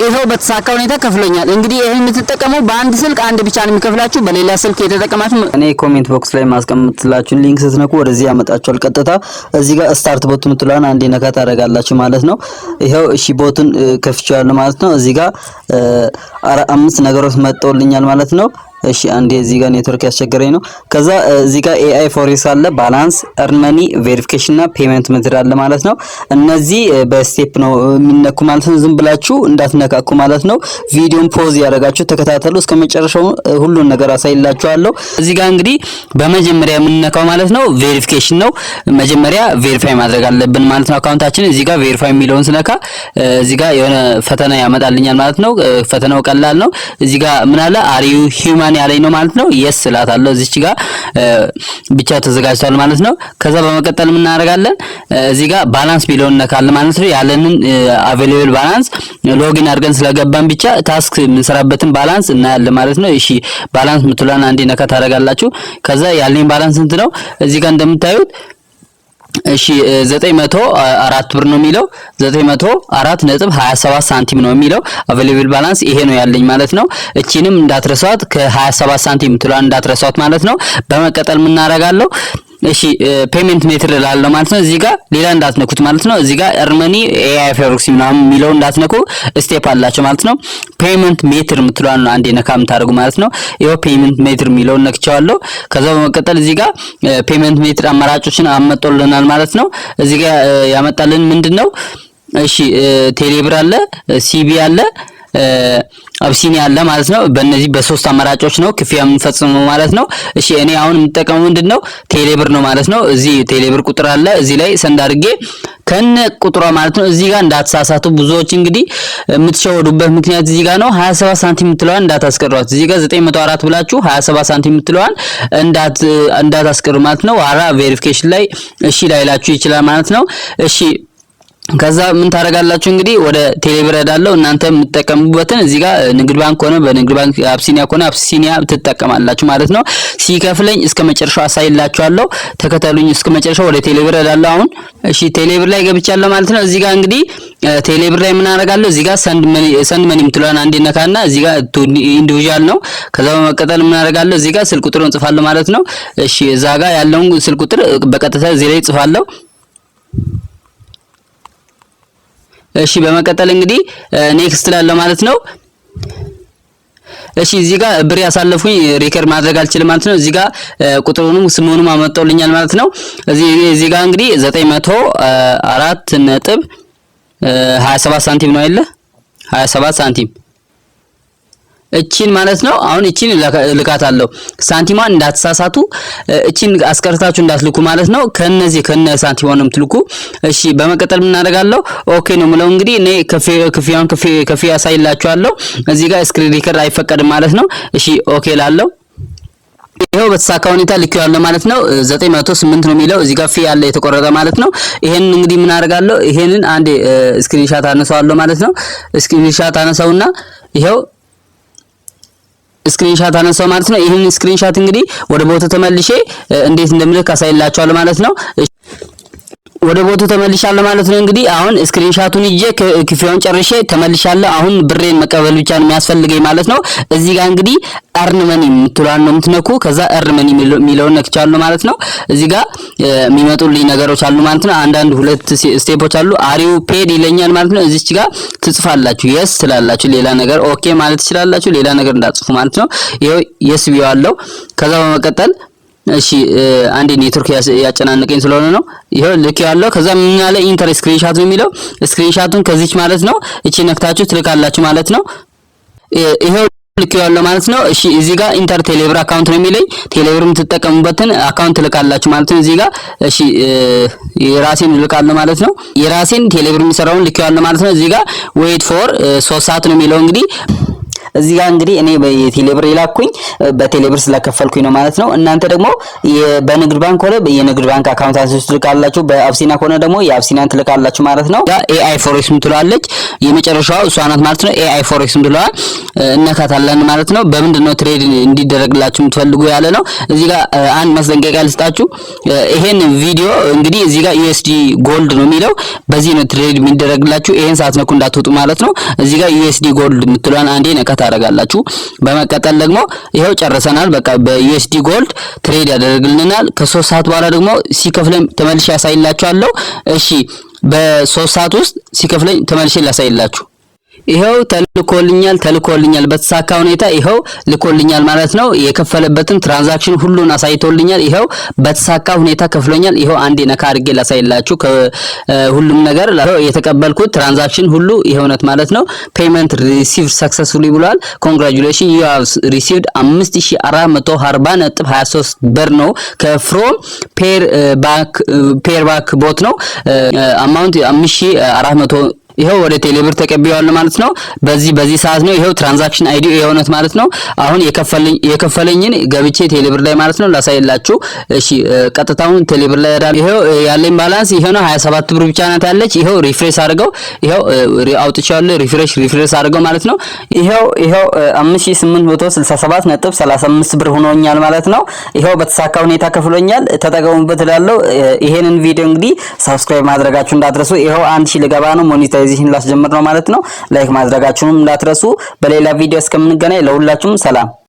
ይኸው በተሳካ ሁኔታ ከፍሎኛል። እንግዲህ ይሄን የምትጠቀመው በአንድ ስልክ አንድ ብቻ ነው የሚከፍላችሁ። በሌላ ስልክ የተጠቀማችሁ እኔ comment box ላይ ማስቀምጥላችሁን link ስትነኩ ወደዚህ ያመጣችኋል። ቀጥታ እዚህ ጋር start bot የምትለዋን አንዴ ነካ ታደርጋላችሁ ማለት ነው። ይኸው እሺ bot ኡን ከፍቼዋለሁ ማለት ነው። እዚህ ጋር አምስት ነገሮች መጥተውልኛል ማለት ነው። እሺ አንዴ እዚህ ጋር ኔትወርክ ያስቸገረኝ ነው። ከዛ እዚህ ጋር AI forex አለ፣ balance፣ earn money፣ verification እና payment method አለ ማለት ነው። እነዚህ በ step ነው የሚነኩ ማለት ነው። ዝም ብላችሁ እንዳትነካኩ ማለት ነው። ቪዲዮን pause ያደረጋችሁ ተከታተሉ እስከ መጨረሻው፣ ሁሉን ነገር አሳይላችኋለሁ። እዚህ ጋር እንግዲህ በመጀመሪያ የምንነካው ማለት ነው verification ነው። መጀመሪያ verify ማድረግ አለብን ማለት ነው account ኣችን። እዚህ ጋር verify የሚለውን ስነካ እዚህ ጋር የሆነ ፈተና ያመጣልኛል ማለት ነው። ፈተናው ቀላል ነው። እዚህ ጋር ምን አለ? "Are you human?" ያለኝ ነው ማለት ነው። Yes እላታለሁ። እዚች ጋር ብቻ ተዘጋጅቷል ማለት ነው። ከዛ በመቀጠል ምን እናደርጋለን? እዚህ ጋር balance የሚለውን እነካለን ማለት ነው። ያለንን available balance login አድርገን ስለገባን ብቻ task የምንሰራበትን balance እናያለን ማለት ነው። እሺ balance ምትሏን አንዴ ነካ ታደርጋላችሁ። ከዛ ያለኝ balance ስንት ነው? እዚህ ጋር እንደምታዩት እሺ 904 ብር ነው የሚለው፣ 904.27 ሳንቲም ነው የሚለው። Available balance ይሄ ነው ያለኝ ማለት ነው። እቺንም እንዳትረሷት፣ ከ27 ሳንቲም ትሏን እንዳትረሷት ማለት ነው። በመቀጠል ምን እናደርጋለሁ? እሺ payment method እላለሁ ማለት ነው። እዚህ ጋር ሌላ እንዳትነኩት ማለት ነው። እዚህ ጋር earn money፣ AI forex ምናምን የሚለው እንዳትነኩ፣ step አላቸው ማለት ነው። Payment method የምትለዋን ነው አንዴ ነካ የምታደርጉ ማለት ነው። ይኸው payment method የሚለውን ነክቼዋለሁ። ከዛ በመቀጠል እዚህ ጋር payment method አማራጮችን አመጣልናል ማለት ነው። እዚህ ጋር ያመጣልን ምንድነው? እሺ ቴሌብር አለ፣ CBE አለ፣ አብሲኒያ አለ ማለት ነው። በእነዚህ በሶስት አማራጮች ነው ክፍያ የምንፈጽመው ማለት ነው። እሺ እኔ አሁን የምጠቀመው ምንድነው? ቴሌብር ነው ማለት ነው። እዚህ ቴሌብር ቁጥር አለ፣ እዚህ ላይ send አድርጌ ከነ ቁጥሯ ማለት ነው። እዚህ ጋር እንዳትሳሳቱ። ብዙዎች እንግዲህ የምትሸወዱበት ምክንያት እዚህ ጋር ነው። 27 ሳንቲም የምትለዋን እንዳታስቀሯት። እዚህ ጋር 904 ብላችሁ 27 ሳንቲም የምትለዋን እንዳታስቀሩ ማለት ነው። አራ verification ላይ እሺ ላይላችሁ ይችላል ማለት ነው። እሺ ከዛ ምን ታደርጋላችሁ? እንግዲህ ወደ ቴሌብር እሄዳለሁ። እናንተ የምትጠቀሙበትን እዚህ ጋር ንግድ ባንክ ከሆነ በንግድ ባንክ፣ አብሲኒያ ከሆነ አብሲኒያ ትጠቀማላችሁ ማለት ነው። ሲከፍለኝ እስከ መጨረሻው አሳይላችኋለሁ። ተከተሉኝ እስከ መጨረሻው። ወደ ቴሌብር እሄዳለሁ አሁን። እሺ ቴሌብር ላይ ገብቻለሁ ማለት ነው። እዚህ ጋር እንግዲህ ቴሌብር ላይ ምን አደርጋለሁ? እዚህ ጋር send money የምትለዋን አንዴ ነካና እዚህ ጋር individual ነው። ከዛ በመቀጠል ምን አደርጋለሁ? እዚህ ጋር ስልክ ቁጥሩን ጽፋለሁ ማለት ነው። እሺ እዛ ጋር ያለውን ስልክ ቁጥር በቀጥታ እዚህ ላይ ጽፋለሁ። እሺ በመቀጠል እንግዲህ next እላለሁ ማለት ነው። እሺ እዚህ ጋር ብር ያሳለፍኩኝ record ማድረግ አልችልም ማለት ነው። እዚህ ጋር ቁጥሩንም ስሙንም አመጣውልኛል ማለት ነው። እዚህ ጋር እንግዲህ 904.27 ሳንቲም ነው አይደለ? 27 ሳንቲም እቺን ማለት ነው። አሁን እቺን ልካታለሁ። ሳንቲሟን እንዳትሳሳቱ፣ እቺን አስቀርታችሁ እንዳትልኩ ማለት ነው። ከነዚህ ከነ ሳንቲሟን ነው የምትልኩ። እሺ በመቀጠል ምን አደርጋለሁ? Okay ነው የምለው። እንግዲህ እኔ ክፍያውን ክፍያ ያሳይላችኋለሁ። እዚህ ጋር screen record አይፈቀድም ማለት ነው። እሺ okay እላለሁ። ይኸው በተሳካ ሁኔታ ልኬዋለሁ ማለት ነው። 908 ነው የሚለው፣ እዚህ ጋር fee ያለ የተቆረጠ ማለት ነው። ይሄንን እንግዲህ ምን አደርጋለሁ? ይሄንን አንዴ screenshot አነሳዋለሁ ማለት ነው። Screenshot አነሳውና ይኸው screenshot አነሳው ማለት ነው። ይህንን screenshot እንግዲህ ወደ bot ኡ ተመልሼ እንዴት እንደምልክ አሳይላችኋለሁ ማለት ነው። ወደ bot ኡ ተመልሻለሁ ማለት ነው። እንግዲህ አሁን screenshot ኡን ይዤ ክፍያውን ጨርሼ ተመልሻለሁ። አሁን ብሬን መቀበል ብቻ ነው የሚያስፈልገኝ ማለት ነው። እዚህ ጋር እንግዲህ earn money የምትለዋን ነው የምትነኩ። ከዛ earn money የሚለውን ነክቻለሁ ማለት ነው። እዚህ ጋር የሚመጡልኝ ነገሮች አሉ ማለት ነው። አንዳንድ ሁለት step ኦች አሉ። "Are you paid?" ይለኛል ማለት ነው። እዚች ጋር ትጽፋላችሁ፣ yes ትላላችሁ። ሌላ ነገር okay ማለት ትችላላችሁ። ሌላ ነገር እንዳትጽፉ ማለት ነው። ይኸው yes ብዬዋለሁ። ከዛ በመቀጠል እሺ አንዴ ኔትወርክ ያጨናነቀኝ ስለሆነ ነው። ይኸው ልክ ያለው ከዛ ምን ያለ enter screenshot ነው የሚለው፣ screenshot ኡን ከዚች ማለት ነው እቺ ነክታችሁ ትልካላችሁ ማለት ነው። ይኸው ልክ ያለው ማለት ነው። እሺ እዚህ ጋር enter ቴሌብር account ነው የሚለኝ፣ ቴሌብር የምትጠቀሙበትን account ትልካላችሁ ማለት ነው። እዚህ ጋር እሺ የራሴን ልካለሁ ማለት ነው። የራሴን ቴሌብር የሚሰራውን ልኬዋለሁ ማለት ነው። እዚህ ጋር wait for 3 ሰዓት ነው የሚለው እንግዲህ። እዚህ ጋር እንግዲህ እኔ በቴሌብር የላኩኝ በቴሌብር ስለከፈልኩኝ ነው ማለት ነው። እናንተ ደግሞ በንግድ ባንክ ከሆነ የንግድ ባንክ account ኣችሁ ትልካላችሁ። በአብሲና ከሆነ ደግሞ የአብሲናን ትልካላችሁ ማለት ነው። AI Forex ምትለዋለች፣ የመጨረሻዋ እሷ ናት ማለት ነው። AI Forex ምትለዋ እነካታለን ማለት ነው። በምንድን ነው trade እንዲደረግላችሁ የምትፈልጉ ያለ ነው። እዚህ ጋር አንድ ማስጠንቀቂያ ልስጣችሁ። ይሄን ቪዲዮ እንግዲህ እዚህ ጋር USD gold ነው የሚለው፣ በዚህ ነው trade የሚደረግላችሁ። ይሄን ሳትነኩ እንዳትወጡ ማለት ነው። እዚህ ጋር USD gold የምትለዋን አንዴ ነካ ታደርጋላችሁ። በመቀጠል ደግሞ ይኸው ጨርሰናል። በቃ በ USD gold trade ያደርግልናል። ከ3 ሰዓት በኋላ ደግሞ ሲከፍለኝ ተመልሼ ያሳይላችኋለሁ። እሺ፣ በ3 ሰዓት ውስጥ ሲከፍለኝ ተመልሼ ላሳይላችሁ። ይኸው ተልኮልኛል፣ ተልኮልኛል፣ በተሳካ ሁኔታ ይኸው ልኮልኛል ማለት ነው። የከፈለበትን transaction ሁሉን አሳይቶልኛል። ይኸው በተሳካ ሁኔታ ከፍሎኛል። ይኸው አንዴ ነካ አድርጌ ላሳይላችሁ ሁሉም ነገር የተቀበልኩት transaction ሁሉ ይኸው ነት ማለት ነው። "Payment received successfully" ብሏል። "Congratulation, you have received" 5440.23 ብር ነው፣ ከ from ፔር ባክ bot ነው። Amount 5400 ይኸው ወደ ቴሌብር ተቀብያለሁ ማለት ነው። በዚህ ሰዓት ነው፣ ይኸው transaction ID የሆነት ማለት ነው። አሁን የከፈለኝን ገብቼ ቴሌብር ላይ ማለት ነው ላሳይላችሁ። እሺ፣ ቀጥታውን ቴሌብር ላይ ሄዳለሁ። ይኸው ያለኝ balance ይሄው ነው፣ 27 ብር ብቻ ናት ያለች። ይኸው refresh አድርገው፣ ይኸው አውጥቻለሁ። refresh አድርገው ማለት ነው። ይኸው 5867.35 ብር ሆኖኛል ማለት ነው። ይኸው በተሳካ ሁኔታ ከፍሎኛል። ተጠቀሙበት እላለሁ። ይሄንን ቪዲዮ እንግዲህ subscribe ማድረጋችሁ እንዳትረሱ። ይኸው 1000 ልገባ ነው፣ monetization ላስጀምር ነው ማለት ነው። Like ማድረጋችሁንም እንዳትረሱ። በሌላ ቪዲዮ እስከምንገናኝ ለሁላችሁም ሰላም።